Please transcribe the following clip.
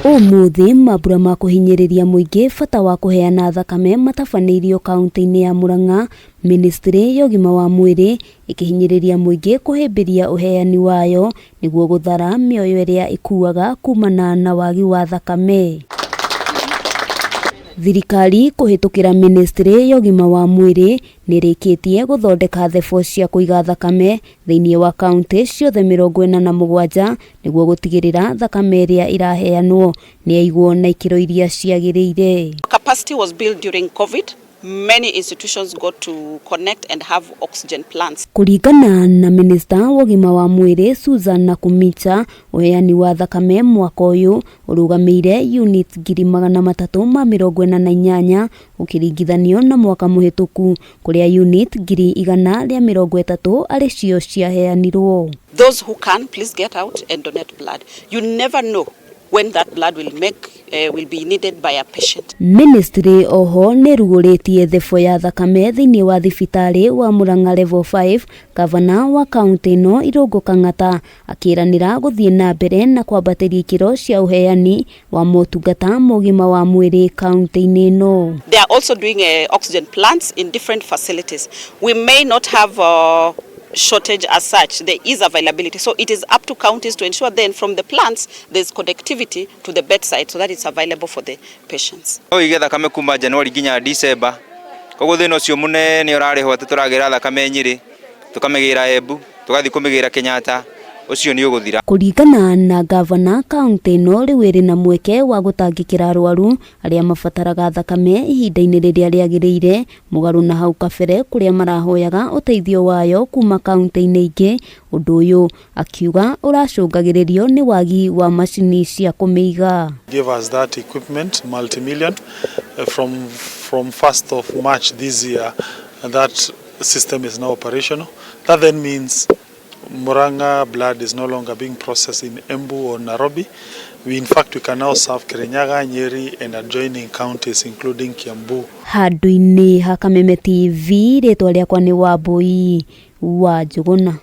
Ũmũthĩ mambura ma kũhinyĩrĩria mũingĩ bata wa kũheana thakame matabanĩirio kaunti-inĩ ya Murang'a, Ministry ya ũgima wa mwĩrĩ ĩkĩhinyĩrĩria mũingĩ kũhĩmbĩria ũheani wayo nĩguo gũthara mĩoyo ĩrĩa ĩkuaga kumana na wagi wa thakame. Thirikari kũhĩtũkĩra Ministry ya ũgima wa mwĩrĩ nĩrĩkĩtie gũthondeka thebo cia kũiga thakame thĩinĩ wa kaunti ciothe 47 nĩguo gũtigĩrĩra thakame ĩrĩa ĩraheanwo nĩyaigwo na ikĩro iria ciagĩrĩire. Capacity was built during COVID. Many institutions got to connect and have oxygen plants. Kũringana na minista wa ũgima wa mwĩrĩ Susan Nakhumicha, ũheani wa thakame mwaka ũyũ ũrũgamĩire units 348,000 ũkĩringithanio na mwaka mũhĩtũku kũrĩa unit 130,000 arĩ cio ciaheanirwo. Those who can, please get out and donate blood. You never know when that blood will be needed by a patient. Ministry oho nĩrugũrĩtie thebo ya thakame thĩinĩ wa thibitarĩ wa Murang'a Level 5. Gavana wa kaunti ĩno Irũngũ Kang'ata akĩranĩra gũthiĩ na mbere na kwambatĩria ikĩro cia ũheani wa motungata ma ũgima wa mwĩrĩ kaunti-inĩ ĩno. They are also doing oxygen plants in different facilities. We may not have shortage as such. There is availability. So it is up to counties to ensure then from the plants there's connectivity to the bedside so that it's available for the patients. No wĩige thakame kuma January nginya December, koguo thĩna ũcio mũnene ũrarĩho atĩ tũragĩra thakame Nyĩrĩ, tũkamĩgĩra Embu, tũgathiĩ kũmĩgĩra Kenyatta, ũcio nĩ ũgũthira. Kũringana na gavana, kaunti ĩno rĩu ĩrĩ na mweke wa gũtangĩkĩra arwaru arĩa mabataraga thakame ihinda-inĩ rĩrĩa rĩagĩrĩire, mũgarũ na hau kabere kũrĩa marahoyaga ũteithio wayo kuma kaunti-inĩ ingĩ. Ũndũ ũyũ akiuga ũracũngagĩrĩrio nĩ wagi wa macini cia kũmĩiga. Gave us that equipment, multi-million, from 1st of March this year, and that system is now operational. That then means Murang'a blood is no longer being processed in Embu or Nairobi. In fact, we can now serve Kirinyaga, Nyeri and adjoining counties, including Kiambu. Handũ-inĩ ha Kameme TV, rĩtwa rĩakwa nĩ Wambui wa Njũgũna.